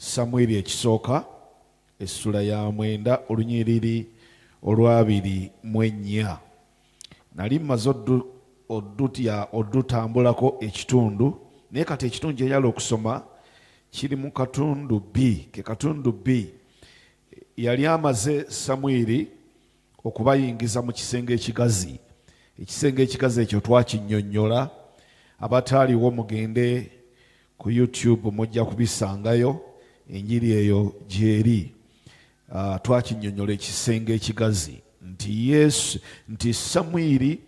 Samwiri ekisooka essula ya 9, olunyiriri olwabiri mu ennya. Nali mmaze oddutya oddutambulako ekitundu, naye kati ekitundu kye njagala okusoma kiri mu katundu B, ke katundu B. Yali amaze Samwiri okubayingiza mu kisenge ekigazi. Ekisenge ekigazi ekyo twakinnyonnyola, abataaliwo mugende ku YouTube mujja kubisangayo, enjiri eyo gyeri. Twakinnyonnyola ekisenge ekigazi nti Yesu, nti Samwiri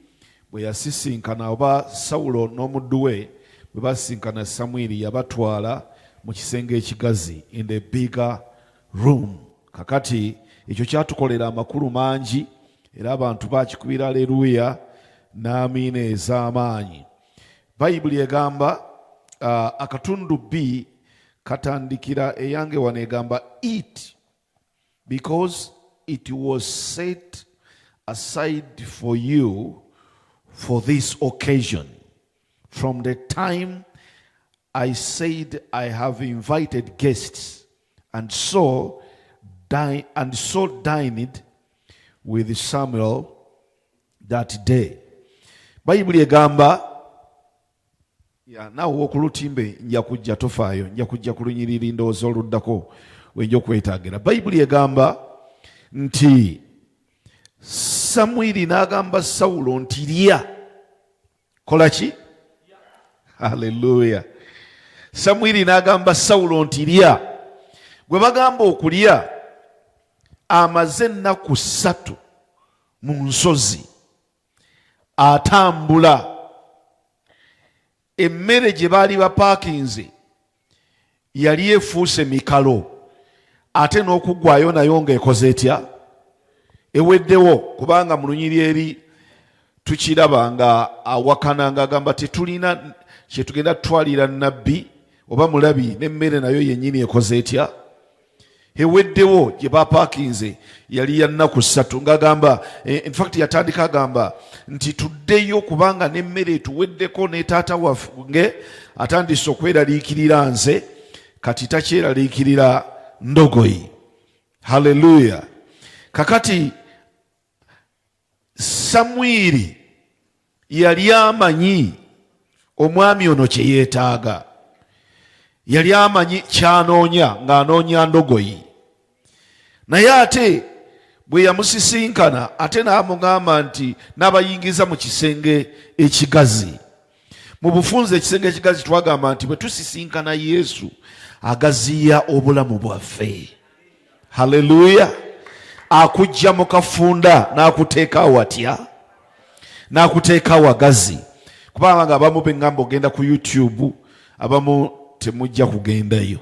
bwe yasisinkana oba Sawulo n'omuddu we bwe basisinkana Samwiri, yabatwala mu kisenge ekigazi, in the bigger room. Kakati ekyo kyatukolera amakulu mangi, era abantu bakikubira aleluya n'amiina ez'amaanyi. Bayibuli egamba, akatundu B katandikira, eyange wano egamba, "Eat, because it was set aside for you for this occasion from the time I said I have invited guests, and so dined with Samuel that day." Bayibuli egamba ya naawe okulutimbe, nja kujja, tofaayo, nja kujja ku lunyiriri ndowooza oluddako wenja okwetaagira. Bayibuli egamba nti Samwiri n'agamba Sawulo nti, "Lya." Kola ki? Haleluya! Samwiri n'agamba Sawulo nti, "Lya." Gwe bagamba okulya amaze ennaku 3 mu nsozi atambula. Emmere gye baali bapaakinze yali efuuse mikalo, ate n'okuggwayo nayo ng'ekoze etya? Eweddewo. Kubanga mu lunyiri eri tukiraba nga awakana ng'agamba, "Tetulina kyetugenda tutwalira nabbi oba mulabi, n'emmere nayo yennyini ekoze etya? Eweddewo." Gye bapaakinze yali ya nnaku 3, ng'agamba, in fact yatandika agamba nti, "Tuddeyo kubanga n'emmere etuweddeko, ne taata waffe atandise okweraliikirira nze, kati takyeraliikirira ndogoyi." Haleluya! Kakati Samwiri yali amanyi omwami ono kye yeetaaga, yali amanyi kyanoonya, ng'anoonya ndogoyi. Naye ate bwe yamusisinkana, ate n'amugamba nti n'abayingiza mu kisenge ekigazi. Mu bufunze, ekisenge ekigazi twagamba nti bwe tusisinkana Yesu agaziya obulamu bwaffe. Haleluya! Akujja mu kafunda n'akuteeka watya? N'akuteeka wagazi. Kubanga nga abamu beŋŋamba ogenda ku YouTube, abamu temujja kugendayo.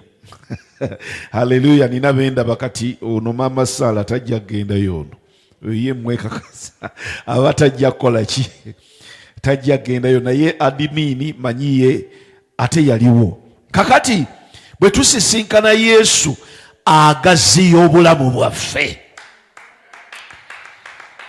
Haleluya! Nina bendaba kati, ono maama Saala tajja kugendayo, ono ye mwekakasa aba tajja kukola ki? Tajja kugendayo. Naye admin manyiye ate yaliwo. Kakati bwe tusisinkana Yesu agaziya obulamu bwaffe.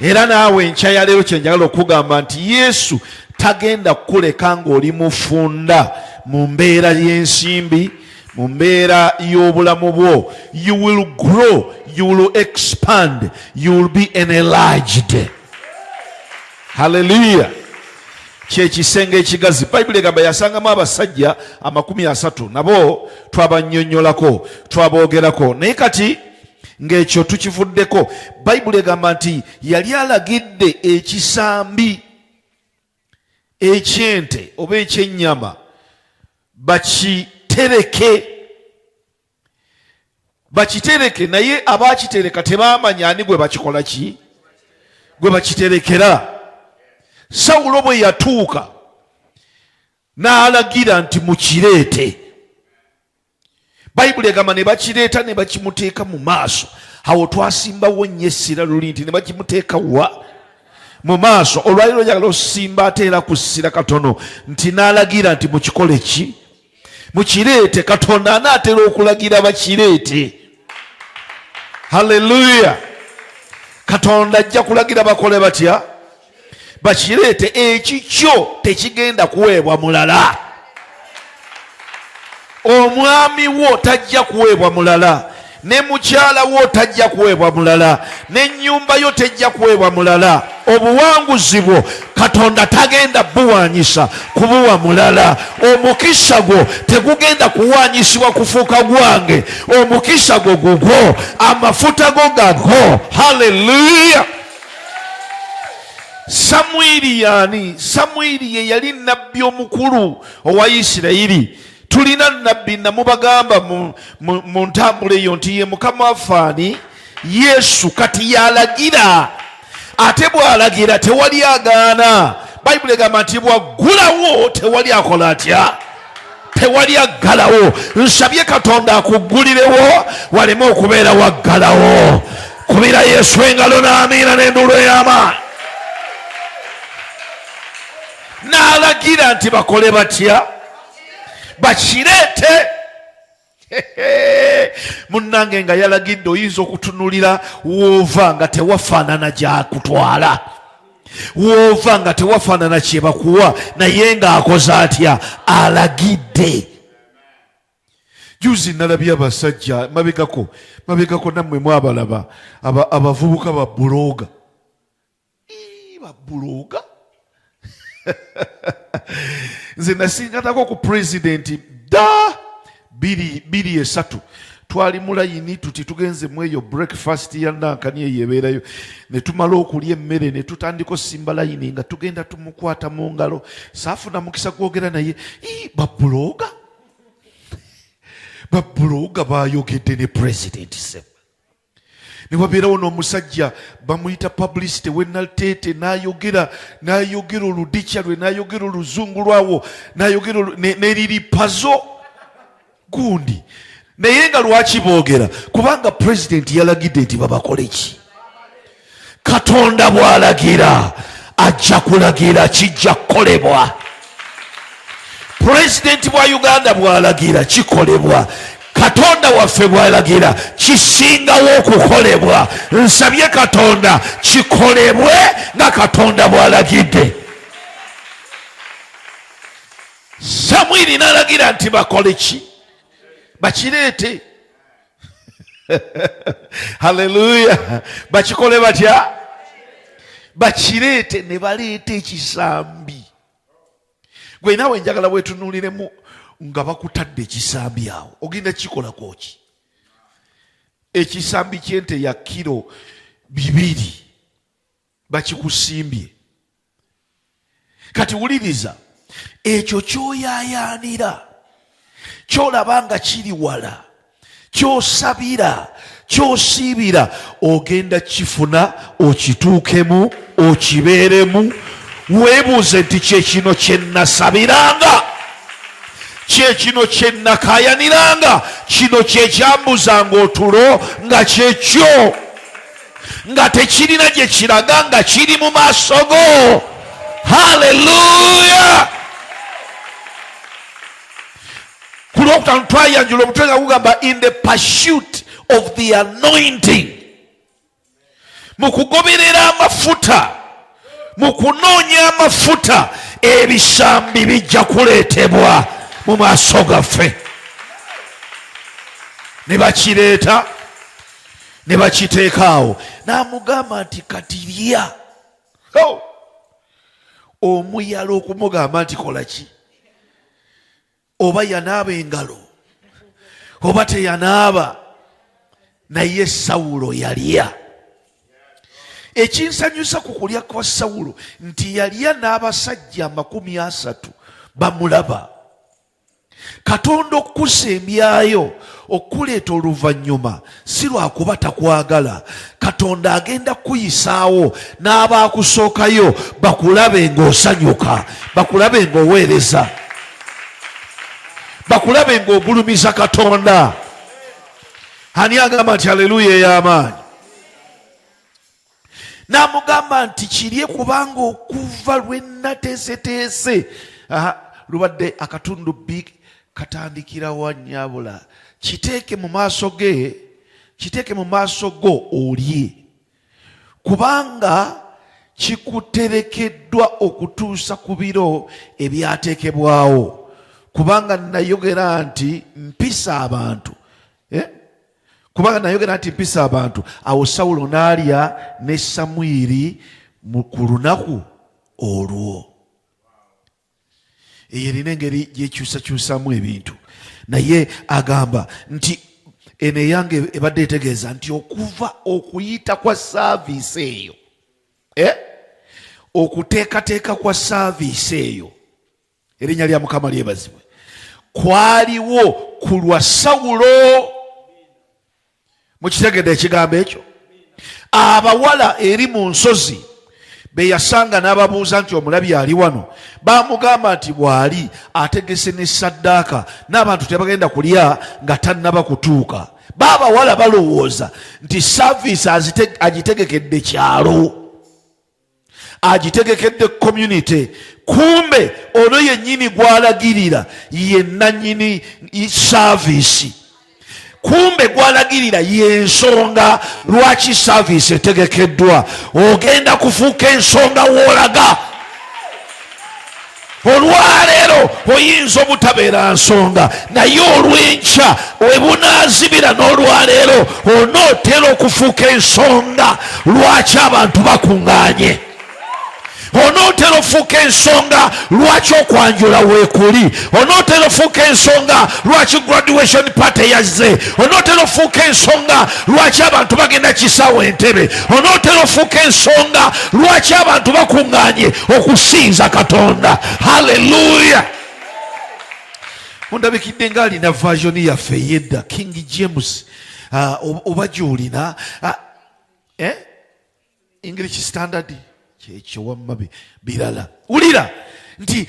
Era naawe enkya ya leero kyenjagala okugamba nti Yesu tagenda kukuleka ng'oli mufunda mu mbeera y'ensimbi, mu mbeera y'obulamu bwo. You will grow, you will expand, you will be enlarged. Haleluya! Kyekisenge ekigazi. Bayibuli egamba yasangamu abasajja 30, nabo twabannyonnyolako, twaboogerako, naye kati ng'ekyo tukivuddeko. Bayibuli egamba nti yali alagidde ekisambi ekyente oba ekyennyama bakitereke, bakitereke, naye abakitereka tebamanya ani gwe bakikola ki, gwe bakiterekera. Sawulo bwe yatuuka n'alagira nti, "Mukireete." Bayibuli egamba ne bakireeta ne bakimuteeka mu maaso. Awo twasimbawo nnyo essira luli nti ne bakimuteeka wa? Mu maaso. Olwaliro njagala osimba ate era ku ssira katono nti n'alagira nti, "Mukikole ki? Mukireete." Katonda anaatera okulagira bakireete. Haleluya! Katonda ajja kulagira bakole batya? Bakireete. Ekikyo tekigenda kuweebwa mulala. Omwami wo tajja kuweebwa mulala, ne mukyala wo tajja kuweebwa mulala, n'ennyumba yo tejja kuweebwa mulala. Obuwanguzi bwo Katonda tagenda buwanyisa kubuwa mulala. Omukisa gwo tegugenda kuwanyisibwa kufuuka gwange. Omukisa gwo gugwo, amafuta go gago. Haleluya! Samwiri yaani? Samwiri ye yali nnabbi omukulu owa Isirayiri. Tulina nnabbi namubagamba mu ntambula eyo nti ye Mukama waffe ani? Yesu. Kati yalagira, ate bw'alagira tewali agaana. Bayibuli egamba nti bw'aggulawo tewali akola atya? Tewali aggalawo. Nsabye Katonda akuggulirewo waleme okubeera waggalawo. Kubira Yesu engalo n'amiina n'enduulu ey'amaanyi. N'alagira nti bakole batya? Bakireete. Munnange nga yalagidde, oyinza okutunulira woova nga tewafaanana gyakutwala, woova nga tewafaanana kyebakuwa, naye ng'akoze atya? Alagidde. Juzi nalabye abasajja mabegako, mabegako nammwe mwabalaba, abavubuka ba buloga. Babuloga. Nze nasinganako ku pulezidenti dda biri biri esatu, twali mu layini tuti tugenze mu eyo breakfast ya nankani eyo ebeerayo, ne tumala okulya emmere ne tutandika osimba layini nga tugenda tumukwata mu ngalo. Saafuna mukisa gwogera naye. Babuloga, babuloga bayogedde ne pulezidenti sebo. Ne wabeerawo n'omusajja bamuyita publicity wenalteete, n'ayogera, n'ayogera oludikya lwe, n'ayogera oluzungu lwawo, n'ayogera neriripazo gundi. Naye nga lwaki boogera? Kubanga pulezidenti yalagidde nti babakole ki? Katonda bw'alagira ajja kulagira kijja kukolebwa. Pulezidenti bwa Uganda bw'alagira kikolebwa. Katonda waffe bw'alagira kisingawo okukolebwa. Nsabye Katonda kikolebwe nga Katonda bw'alagidde. Samwiri n'alagira nti bakole ki? Bakireete. Haleluya! Bakikole batya? Bakireete. Ne baleeta ekisambi. Gwe naawe njagala wetunuuliremu nga bakutadde ekisambi awo, ogenda kikolako ki? Ekisambi ky'ente ya kiro 2 bakikusimbye. Kati wuliriza, ekyo kyoyayaanira, kyolaba nga kiri wala, kyosabira, kyosiibira, ogenda kifuna, okituukemu, okibeeremu. Weebuuze nti kye kino kye nnasabiranga, kye kino kye nnakaayaniranga, kino kye kyambuzanga otulo, nga kyekyo, nga tekirina gye kiraga, nga kiri mu maaso go. Haleluya! Ku Lwokutaano twayanjula omutwe nga gugamba in the pursuit of the anointing, mu kugoberera amafuta, mu kunoonya amafuta, ebisambi bijja kuleetebwa mu maaso gaffe. Ne bakireeta ne bakiteeka awo, n'amugamba nti kati lya. Omuyala okumugamba nti kola ki? Oba yanaaba engalo oba teyanaaba, naye Sawulo yalya. Ekinsanyusa ku kulya kwa Sawulo nti yalya n'abasajja 30 bamulaba. Katonda okukusembyayo okukuleeta oluvannyuma si lwakuba takwagala. Katonda agenda kukuyisaawo n'abaakusookayo bakulabe ng'osanyuka, bakulabe ng'oweereza, bakulabe ng'ogulumiza Katonda. Ani agamba nti aleluya ey'amaanyi? N'amugamba nti kirye, kubanga okuva lwe nateeseteese, lubadde akatundu big katandikira wa nnyabula, kiteeke mu maaso ge, kiteeke mu maaso go olye, kubanga kikuterekeddwa okutuusa ku biro ebyateekebwawo. Kubanga nayogera nti mpisa abantu, eh? Kubanga nayogera nti mpisa abantu. Awo Sawulo n'alya ne Samwiri ku lunaku olwo. Eyo erina engeri gyekyusakyusamu ebintu, naye agamba nti eno eyange ebadde etegeeza nti okuva okuyita kwa saaviisi eyo, eh? Okuteekateeka kwa saaviisi eyo, erinnya lya Mukama lyebazibwe, kwaliwo ku lwa Sawulo. Mukitegedde ekigambo ekyo? Abawala eri mu nsozi be yasanga n'ababuuza nti, omulabi ali wano? Bamugamba nti bw'ali, ategese ne saddaaka, n'abantu tebagenda kulya nga tannaba kutuuka. Baabawala balowooza nti saaviisi agitegekedde kyalo, agitegekedde community, kumbe ono yennyini gwalagirira ye nannyini saaviisi, kumbe gwalagirira yensonga lwaki saaviisi etegekeddwa. Ogenda kufuuka ensonga woolaga. Olwaleero oyinza obutabeera nsonga, naye olw'enkya webunaazibira n'olwaleero onootera okufuuka ensonga lwaki abantu bakuŋŋaanye. Onootera ofuuka ensonga lwaki okwanjula weekuli. Onootera ofuuka ensonga lwaki graduation party yazze. Onootera ofuuka ensonga lwaki abantu bagenda kisaawa Entebe. Onootera ofuuka ensonga lwaki abantu bakuŋŋaanye okusinza Katonda. Haleluya! Ondabikidde ng'alina version yaffe ey'edda, King James, oba gy'olina, eh? English Standard, kyekyo wamma birala. Wulira nti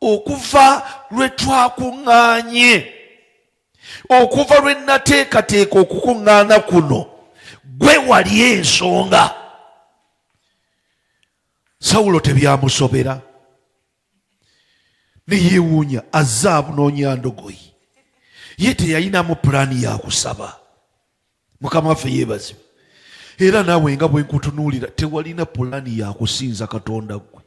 okuva lwe twakuŋŋaanye, okuva lwe nateekateeka okukuŋŋaana kuno, gwe wali ensonga. Sawulo tebyamusobera, neyeewuunya, azze abunoonya ndogoyi, ye teyalinamu pulaani ya kusaba. Mukama waffe yeebazibwe. Era naawe nga bwe nkutunuulira, tewalina pulaani ya kusinza Katonda, ggwe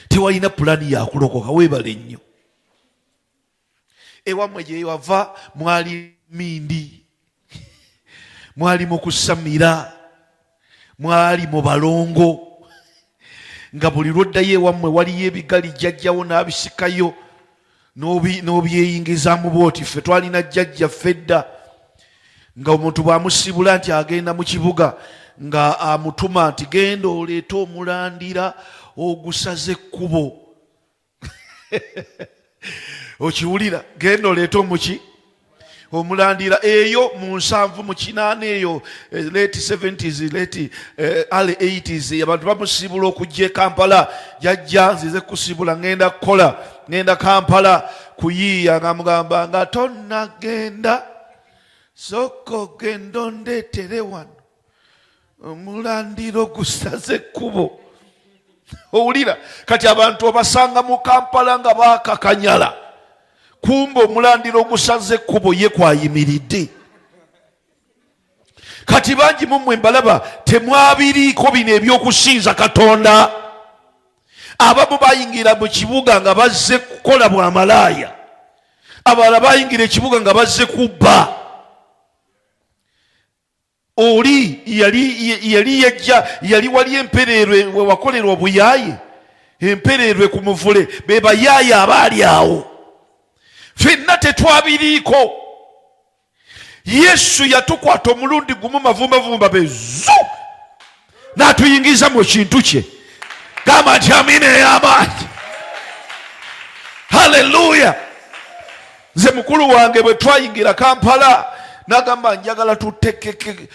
tewalina pulaani ya kulokoka. Weebale nnyo. Ewammwe gye wava mwali mindi, mwali mu kusamira, mwali mu balongo, nga buli lwoddayo ewammwe waliyo ebigali jjajjawo n'abisikayo n'obyeyingizaamu bwoti. Ffe twalina jjajja ffe edda nga omuntu bw'amusibula nti agenda mu kibuga, nga amutuma nti genda oleete omulandira ogusaze ekkubo. Okiwulira? Genda oleete omuki, omulandira. Eyo mu 78 eyo, late 70s, late early 80s, abantu bamusibula okujja e Kampala. Jajja, nzize kusibula, ngenda kukola, ngenda Kampala kuyiiya. Nga mugamba nga tonnagenda, sooka ogenda ondeetere wano omulandiro gusaze ekkubo. Owulira? Kati abantu obasanga mu Kampala nga bakakanyala, kumbe omulandiro ogusaze ekkubo ye kwayimiridde. Kati bangi mummwe mbalaba temwabiriiko bino ebyokusinza Katonda. Abamu bayingira mu kibuga nga bazze kukola bwamalaaya, abalala bayingira ekibuga nga bazze kubba. Oli yali yajja, yali wali empereerwe we wakolerwa obuyaaye, empereerwe ku muvule, be bayaaye abaali awo. Ffenna tetwabiriiko. Yesu yatukwata omulundi gumu mavumbavumba bezu n'atuyingiza mu kintu kye. Gamba nti amiina ey'amaanyi. Haleluya! Nze mukulu wange bwe twayingira Kampala n'agamba, njagala tutekeke,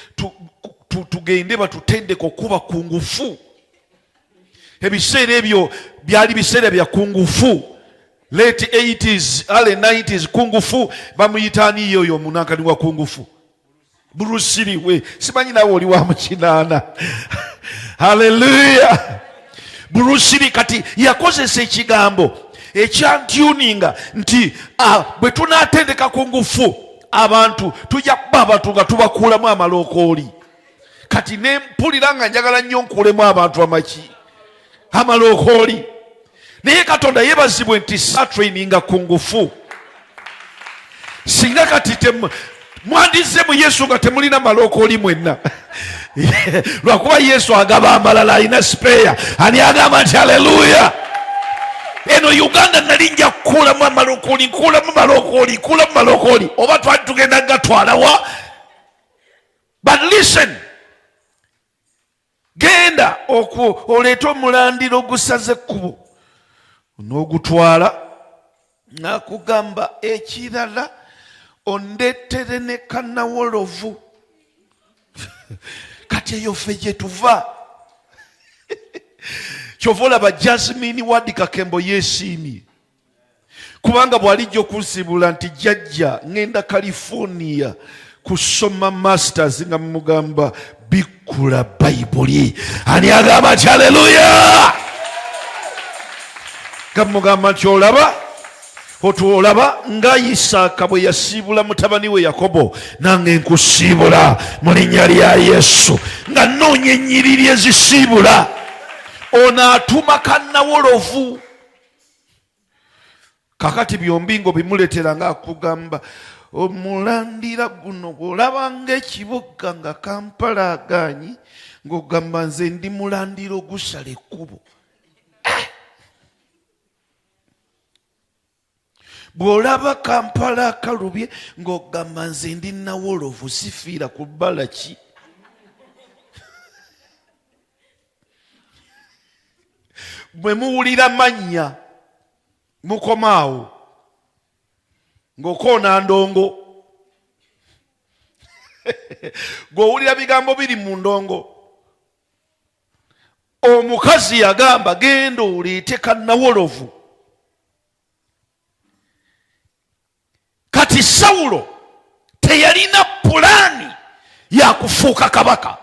tugende batutendeke okuba kungufu. Ebiseera ebyo byali biseera bya kungufu, late 80s, early 90s. Kungufu bamuyita ani oyo omunankani wa kungufu? Bruce Lee. We simanyi nawe oli wa mukinaana. Haleluya! Bruce Lee kati yakozesa ekigambo ekyantuninga nti bwe tunaatendeka ku ngufu abantu, tujja kuba abantu nga tubakuulamu amalookooli. Kati nempulira nga njagala nnyo nkuulemu abantu amaki, amalookooli. Naye Katonda yebazibwe nti satraininga ku ngufu. Singa kati mwandizze mu Yesu nga temulina malokooli mwenna, lwakuba Yesu agaba amalala, alina sipeeya. Ani agamba nti aleluya? Eno Uganda nali nja kukuulamu amalokooli, nkuulamu malokooli, nkuulamu malokooli, oba twali tugenda gatwalawa? But listen, genda oleete omulandira ogusaze ekkubo n'ogutwala, nakugamba ekirala ondeetere ne kanawolovu. Kati eyo ffe gye tuva. Kyova olaba Jasmine Wadi Kakembo yeesiimye, kubanga bw'alijja okunsiibula nti jjajja ŋŋenda California kusoma masters, nga mugamba bikkula Bayibuli. Ani agamba nti aleluya? Nga mugamba nti olaba otwolaba nga Isaaka bwe yasiibula mutabani we Yakobo, nange nkusiibula mu linnya lya Yesu, nga nnoonya ennyiriri ezisiibula. Ono atuma kannawolovu. Kakati byombi ng'obimuleetera ng'akugamba omulandira guno, bw'olaba ng'ekibuga nga Kampala agaanyi, ng'ogamba nze ndi mulandira ogusala ekkubo. Bw'olaba Kampala akalubye, ng'ogamba nze ndi nawolovu, sifiira ku bbala ki. Bwe muwulira mannya mukomaawo ng'okoona ndongo, gw'owulira bigambo biri mu ndongo. Omukazi yagamba genda oleete kannawolovu. Kati Sawulo teyalina pulaani ya kufuuka kabaka,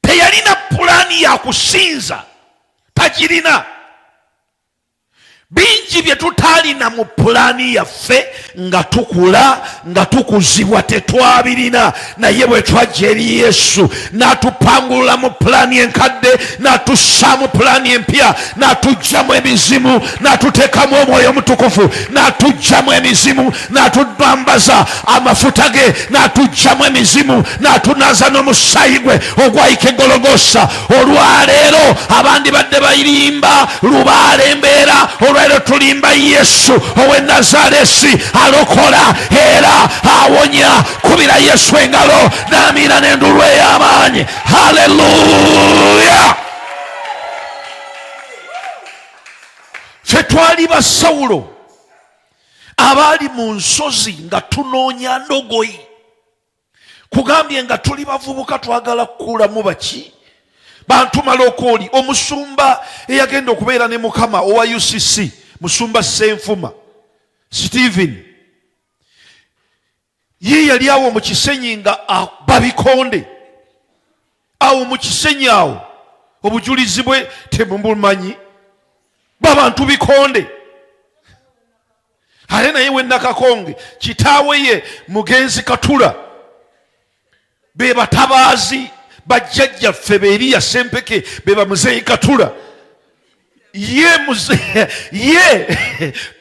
teyalina pulaani ya kusinza, tagirina. Bingi bye tutaalina mu pulaani yaffe nga tukula, nga tukuzibwa, tetwabirina. Naye bwe twajja eri Yesu n'atupangulula mu pulaani enkadde, n'atussaamu pulaani empya, n'atuggyamu emizimu, n'atuteekamu Omwoyo Omutukuvu, n'atuggyamu emizimu, n'atudambaza amafuta ge, n'atuggyamu emizimu, n'atunaaza n'omusaayi gwe ogwayika Egologosa. Olwaleero abandibadde bayirimba lubaale embeera, olwaleero tulimba Yesu ow'e Nazaresi, alokola era awonya. Kubira Yesu engalo n'amiina n'endulu ey'amaanyi. Haleluya! Ffe twali ba Sawulo abaali mu nsozi nga tunoonya ndogoyi. Kugambye nga tuli bavubuka twagala kukuulamu baki bantu malokooli. Omusumba eyagenda okubeera ne Mukama owa UCC, musumba Senfuma Stephen, ye yali awo mu Kisenyi nga babikonde awo mu Kisenyi awo, obujulizi bwe temubumanyi, babantu bikonde. Ate naye w'e Nakakonge, kitaawe ye mugenzi Katula, be batabaazi bajjajjaffe beeriya Sempeke, be bamuzeeyi Katula. Ye muze ye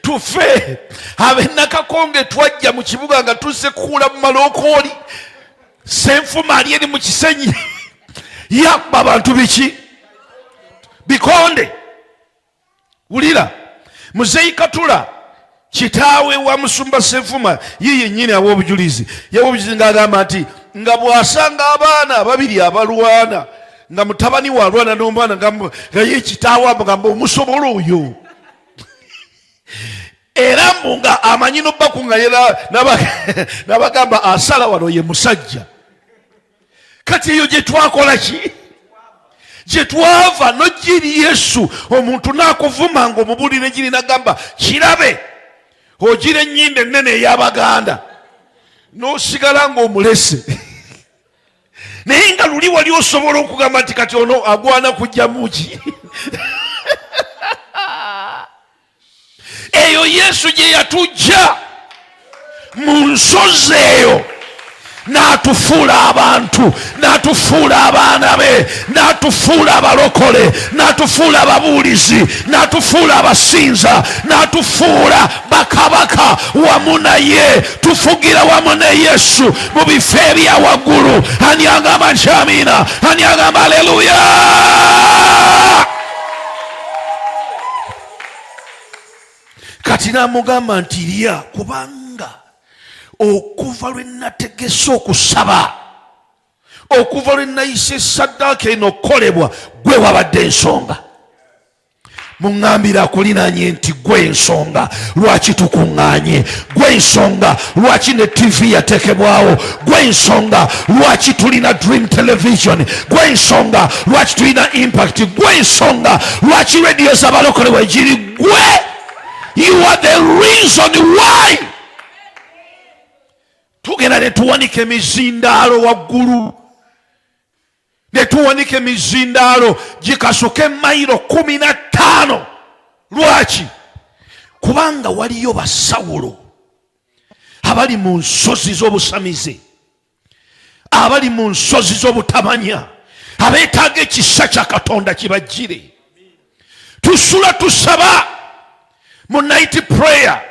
tufe ab'e Nakakonge twajja mu kibuga nga tuzze kukuula mu malokooli. Senfuma ali eri mu Kisenyi yakba abantu biki bikonde. Wulira, muzeeyi Katula kitaawe wa musumba Senfuma ye yennyini awa obujulizi, yawa obujulizi ng'agamba nti nga bw'asanga abaana babiri abalwana, nga mutabani we alwana n'omwana, nga ye kitaawe amugamba omusobola oyo, era mbu nga amanyi n'obbakunga n'abagamba asala wano ye musajja. Kati eyo gye twakola ki, gye twava nojja eri Yesu, omuntu n'akuvuma ng'omubuulira egiri n'agamba kirabe ogira ennyindo ennene ey'Abaganda n'osigala ng'omulese. Naye nga luli wali osobola okugamba nti kati ono agwana kujjamu ki. Eyo Yesu gye yatujja mu nsozi eyo. N'atufuula abantu, n'atufuula abaana be, n'atufuula abalokole, n'atufuula ababuulizi, n'atufuula abasinza, n'atufuula bakabaka wamu naye. Tufugira wamu ne Yesu mu bifo ebya waggulu. Ani agamba nti amiina? Ani agamba aleluya? Kati n'amugamba nti lya, kubanga okuva lwe nategese okusaba, okuva lwe nayisa esaddaaka eno okukolebwa, gwe wabadde ensonga. Muŋŋambira akulinaanye nti gwe ensonga lwaki tukuŋŋaanye, gwe ensonga lwaki ne ttivi yatekebwawo, gwe ensonga lwaki tulina Dream Television, gwe ensonga lwaki tulina Impact, gwe ensonga lwaki rediyo z'abalokole wegiri. Gwe, you are the reason why tugenda ne tuwanika emizindaalo waggulu, ne tuwanika emizindaalo gikasuka emayiro 15. Lwaki? Kubanga waliyo basawulo abali mu nsozi z'obusamize, abali mu nsozi z'obutamanya, abeetaaga ekisa kya Katonda kibajjire. Tusula tusaba mu night prayer,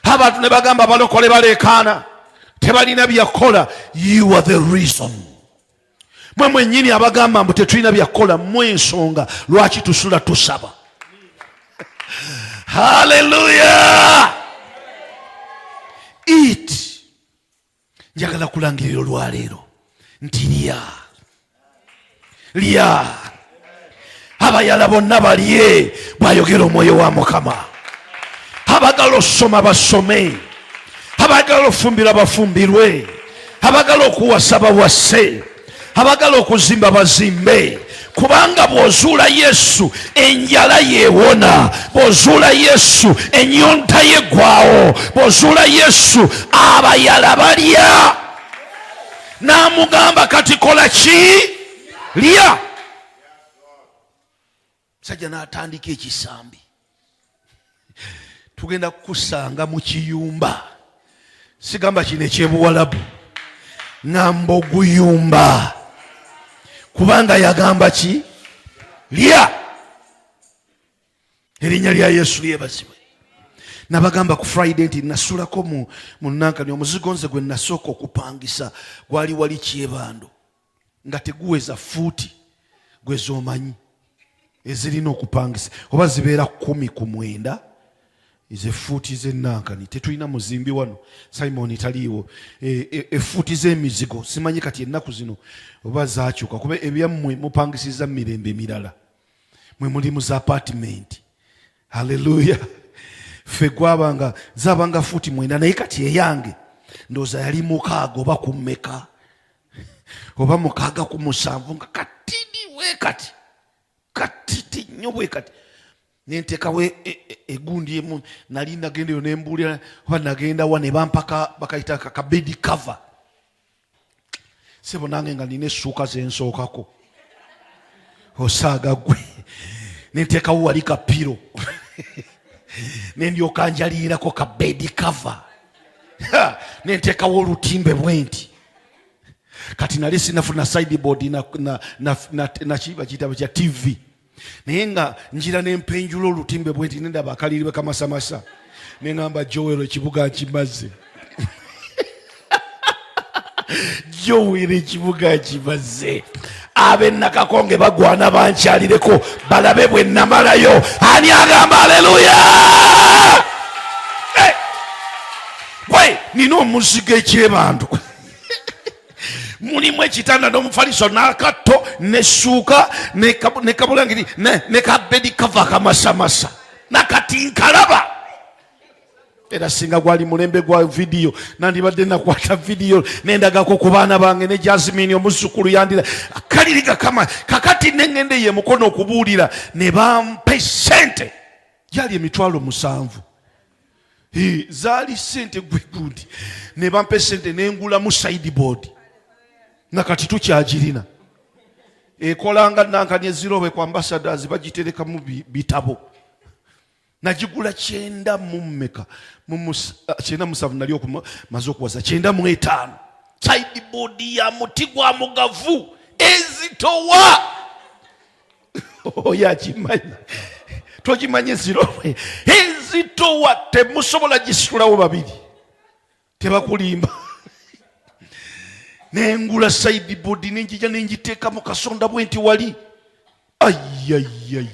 abantu ne bagamba abalokole baleekaana, tebalina byakukola. You are the reason. Mwe mwennyini abagamba mbu tetulina byakukola, mwe ensonga lwaki tusula tusaba. Haleluya! Eat. Njagala kulangirira olwaleero nti lya, lya, abayala bonna balye, bw'ayogera omwoyo wa Mukama. Abagala osoma basome, abagala ofumbirwa bafumbirwe, abagala okuwasa bawase, abagala okuzimba bazimbe, kubanga bw'ozuula Yesu enjala yeewona, bw'ozuula Yesu ennyonta yeggwawo, bw'ozuula Yesu abayala balya. N'amugamba kati kola ki? Lya. Musajja n'atandika ekisambi. Tugenda kukusanga mu kiyumba, sigamba kino ekyebuwalabu, ŋamba oguyumba, kubanga yagamba ki? Lya. Erinnya lya Yesu lyebazibwe. Nabagamba ku Friday nti nasulako mu nankani omuzigo nze gwe nasooka okupangisa gwali wali Kyebando, nga teguweza fuuti gwe z'omanyi ezirina okupangisa, oba zibeera 19 ezefuuti z'ennankani. Tetulina muzimbi wano, Simon taliiwo. Efuuti z'emizigo simanyi kati ennaku zino oba zakyuka, kuba ebyammwe mupangisiza mirembe emirala, mwe muli mu za apartment. Haleluya! Ffe gwabanga zabanga fuuti 9, naye kati eyange ndowooza yali 6 oba kummeka oba 6 ku 7, nga katini bwe kati, katiti nnyo bwe kati. Nentekawo egundi emu. Nali nagenda eyo nembuulira oba nagenda wa, ne bampaka bakayita ka bed cover. Sebo nange nga nina essuuka zensookako, osaaga gwe. Nenteekawo wali ka pillow, nendyoka njaliirako ka bed cover, nenteekawo olutimbe bwenti. Kati nali sinafuna sideboard nakibakitabo kya TV, naye nga njira nempenjula olutimbe bwenti, nendaba akaliri bwe kamasamasa, neŋamba Joel, ekibuga nkimaze. Joel, ekibuga nkimaze. Ab'ennakakonge bagwana bankyalireko balabe bwe namalayo. Ani agamba aleluya? Gwe nina omuzigo ekyebantu, mulimu ekitanda n'omufaliso n'akatto nessuuka ne kabulangiri ne ka bed cover akamasamasa, nakati nkalaba. Era singa gwali mulembe gwa vidiyo, nandibadde nakwata vidiyo nendagako ku baana bange ne Jasmine omuzzukulu yandira kaliri gakama. Kakati nengende ye mukono okubuulira, ne bampa esente, gyali 70,000. Zaali sente gwe gundi. Ne bampa esente nengulamu sideboard, nakati tukyagirina, ekolanga nankani ezirobe ku Ambassadors, bagiterekamu bitabo. Nagigula kyenda mu mmeka? 97. Nali maze okuwasa 95. Sideboard ya muti gwa mugavu ezitowa. Oyo akimanyi, togimanyi ezirobwe ezitowa, temusobola gisitulawo babiri, tebakulimba. Nengula sideboard, nenjija nenjiteeka mu kasonda bwe nti wali ayayayay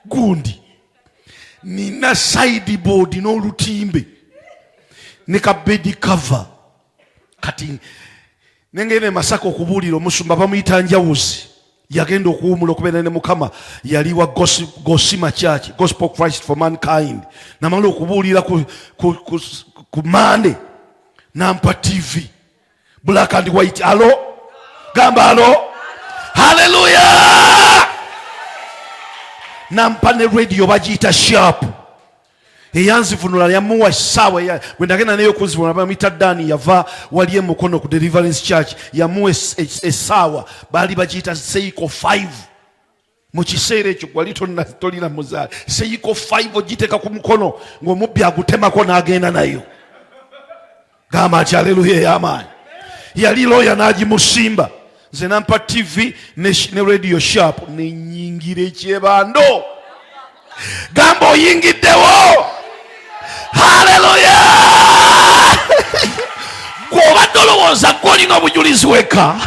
gundi. Nina sideboard n'olutimbe ne ka bed cover. Kati nengenda e Masaka okubuulira omusumba bamuyita Njawuzi, yagenda okuwumula okubeera ne Mukama, yali wa Gosima Church, Gospel Christ for Mankind. Namala okubuulira ku Mande, nampa TV black and white. Alo, gamba alo, haleluya! Nampa ne radio bagiyita Sharp. Eyanzivunula yamuwa essaawa gwe nagenda naye okunzivunula, bamuyita Dani, yava wali emukono ku Deliverance Church, yamuwa essaawa baali bagiyita Seiko 5. Mu kiseera ekyo gwali tolina muzaale. Seiko 5 ogiteeka ku mukono ng'omubbi agutemako n'agenda nayo. Gamba nti aleluya ey'amaanyi. Yali looya n'agimusimba, nze nampa TV ne radio Sharp, nenyingira ekyebando. Gamba oyingiddewo, haleluya! Gw'obadde olowooza gw'olina obujulizi weka.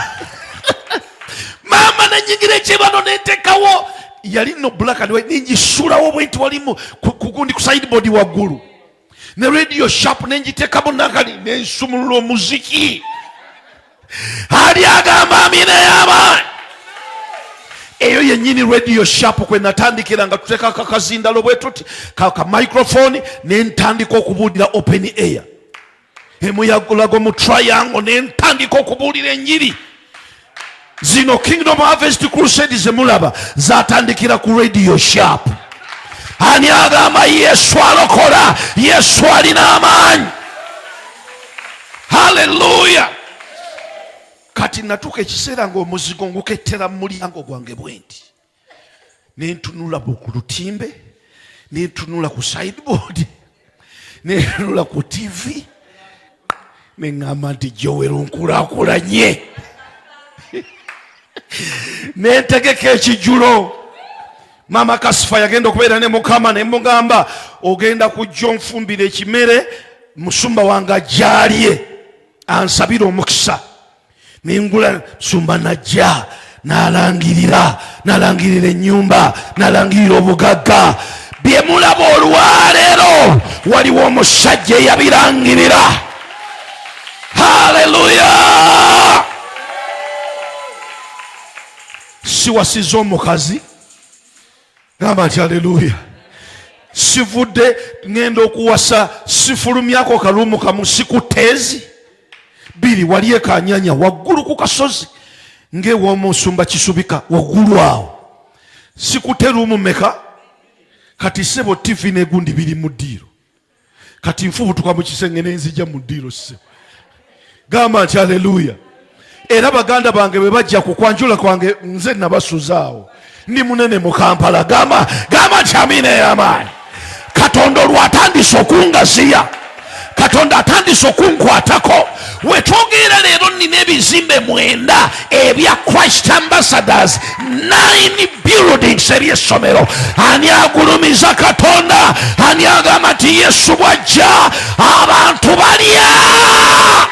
Maama, nenyingira ekyebando, nentekawo yali no black and white, ningisulawo bwe nti walimu kugundi ku sideboard waggulu, ne radio Sharp nenjiteekamu nakali, nensumulula omuziki. Ali agamba amina y'amaanyi. Eyo yennyini radio Sharp kwe natandikira nga tuteekako akazindalo bwe tuti ka microphone, nentandika okubuulira open air emuyagulago mu Triangle, nentandika okubuulira enjiri. Zino Kingdom Harvest Crusade zemulaba zatandikira ku radio Sharp. Ani agamba Yesu alokola, Yesu alina amaanyi? Haleluya! Kati natuuka ekiseera ng'omuzigo ngukettera mu mulyango gwange bwe nti, nentunula ku lutimbe, nentunula ku sideboard, nentunula ku TV, neŋŋamba nti Jowero nkulaakulanye. Nentegeka ekijjulo. Maama Kasifa yagenda okubeera ne Mukama, ne mugamba, ogenda kujja onfumbira ekimere, musumba wange ajjalye ansabire omukisa. Nengula, musumba najja, nalangirira, nalangirira ennyumba, nalangirira obugagga. Bye mulaba olwaleero, waliwo omusajja eyabirangirira. Haleluya! Siwasiza omukazi, gamba nti aleluya. Sivudde ŋŋenda okuwasa, sifulumyako kaluumu kamu, sikuteezi biri wali ekanyanya waggulu ku kasozi ng'ew'omusumba Kisubika waggulu awo. Sikute ruumu meka. Kati sebo, TV negundi biri mu ddiiro. Kati nfubutuka mu kisenge nenzija mu ddiiro. Ssebo, gamba nti aleluya. Era baganda bange bwe bajja ku kwanjula kwange, nze nabasuzaawo, ndi munene mu Kampala. Gamba, gamba nti amiina ey'amaanyi. Katonda olwatandise okungaziya, Katonda atandise okunkwatako. Wetwogerera leero nina ebizimbe 9 ebya Christ Ambassadors, 9 buildings ebyessomero. Ani agulumiza Katonda? Ani agamba nti Yesu bwajja abantu balya?